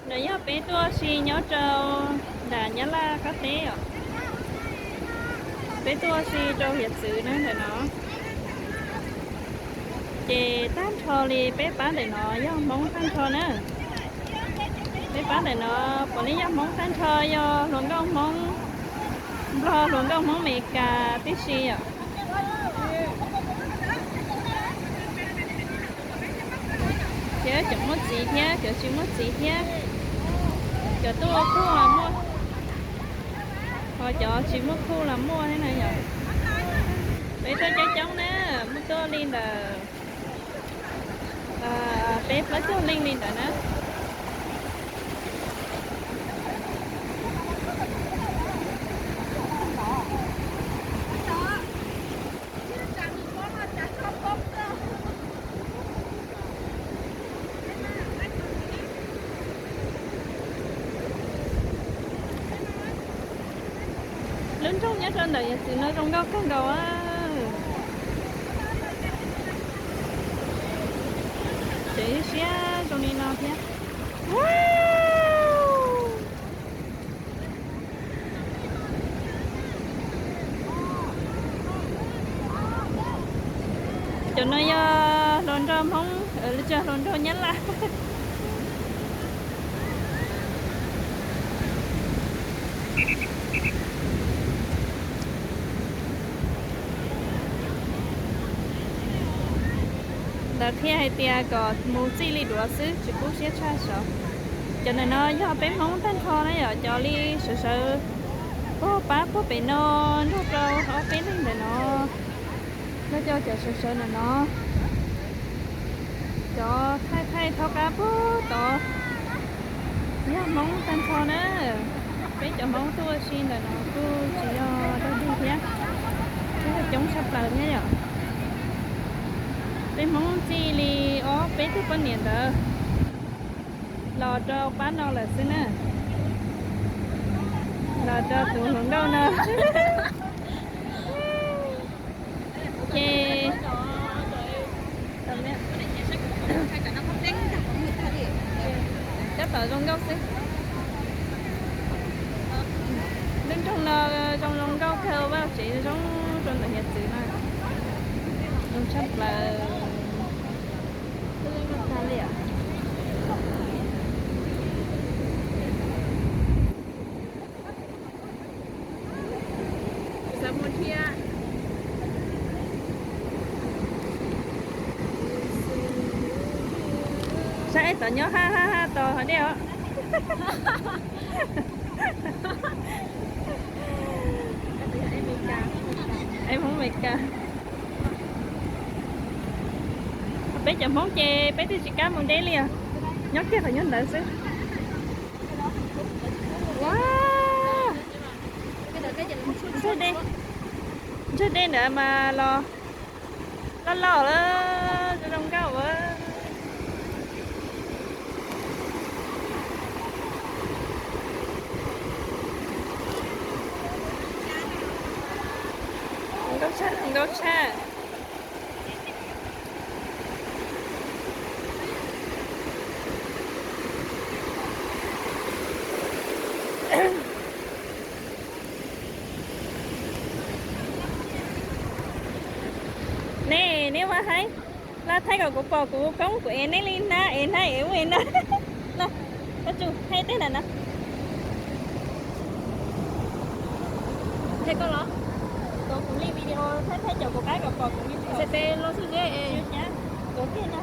Ntawm yog peb tuaj si nyob rau nram Nyab Laj qab teb os. Peb tuaj si rau hiav txwv na ntawm no. Ces tag nrho li peb pab ntawm no yog Hmoob tag nrho na. Peb pab ntawm no puav leej yog Hmoob tag nrho, yog hluas nkauj Hmoob Nplog, hluas nkauj Hmoob Amelikas tib si yom. Thiab cov muaj txiv thiab cov tsis muaj txiv thiab, cov tuaj ua kuj los muaj, ho cov tsis muaj kuj los muaj thiab na yom. Peb tuaj coob coob na, muaj tuaj li ntawm peb plaub caug leej li ntawd na. Lub nroog nyob rau ntawm hiav txwv no zoo nkauj kawg nkaus. Tsev siab zoo li no thiab. Cov no yog hluas nraug Hmoob, tsis yog hluas nraug Nyab Laj. Ntawd qhia hais tias kom mus txij li duav xwb, tsis kub siab tshaj saud. Cov ntawm no yog peb Hmoob tag nrho na yom, cov li sawv sawv puag pab puag pem no nrog rau ob peb leeg ntawm no, nrog rau cov sawv sawv ntawm no. Cov thaij thaij thaub qab puag tod yog Hmoob tag nrho na. Peb cov Hmoob tuaj ua si ntawm no kuj tsis yog dog dig thiab, kuj yog coob tshaj plaws thiab yom. Peb Hmoob txij li ob peb tug poj niam ntawd los rau pab no lawm xwb na, los rau tus hluas nkauj no. Ces tab tom zoo nkauj xwb. Lub nroog no zoo zoo nkauj kawg, vaj tsev zoo rau ntawm hiav txwv no, zoo tshaj plaws. Saib es tom nyob ha ha ha tos hov dej os. Es Hmoob Amelikas. Peb cov Hmoob ces peb twb tsis kam mus deb li os, nyob kiag qhov nyob ntawd xwb. Ua, ntsawg dej, ntsawg dej ntawd mas los loj loj lawm, zoo nkauj ua. Nkauj tshaj, nkauj tshaj. Ne, neb ua hais, la thaij kom kuv pom kuv koob kuv ev neb li na, ev na ev ua ev na. Los, koj tsum thaij tej ntawm no. Thaij koj los, kuv li video thaij thaij caum kuv qaib kom pom kuv li. Txhais tes los xwb ne. Kuv kiag no.